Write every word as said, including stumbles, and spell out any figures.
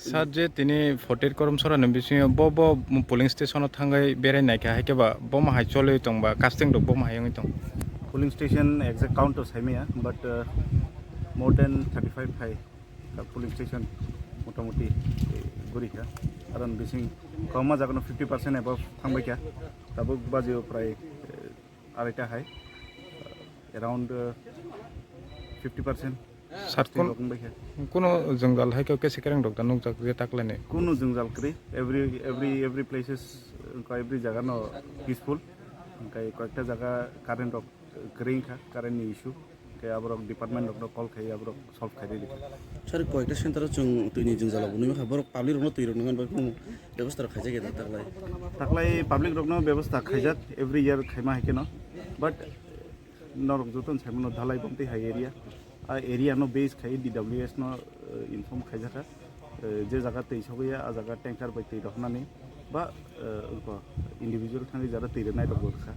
Sir, je tini forty eight Koromsora ni bisingo bo bo polling station o thangwi berai naikha, hai khe ba bo ma hai choli tong ba, casting rok bo ma hai wngwi tong? Polling station exact count to saimaya, but, uh, more than thirty five hai ka polling station motamoti, eh, guri kha. Aron bising kwbangma jaga no fifty percent above thangbai kha. Tabuk baji o prai, eh, araita hai, around, uh, fifty percent. Sir, kun-, rok wngbai kha. Kuno jwngjal hai khe kesa kereng rok da nukjak je taklaini? Kuno jwngjal kwrwi, every, every, every places, uh, every jaga no peaceful. Hwnkhe koyekta jaga current rok kwrwi wngkha, current ni issue. Hwnkhe aborok department rok no call khai aborok solve khai rwdi. Sir, koyekta center o chwng twi ni jwngjal bo nukha, borok public rok no twi rok nang bai bebosta rok khaijak ya da taklai? Taklai public rok no bebosta khaijak, every year khaima hai khe no, but norok joto ni saimano dhalai bomtwi hai area, a area no base khai D W S no, eh, inform khaijak kha, eh, je jaga twi sogwi ya, a jaga tanker bai twi rohornani ba, eh, wngkha individual thangwi jara twi rwnai rok bo rwkha.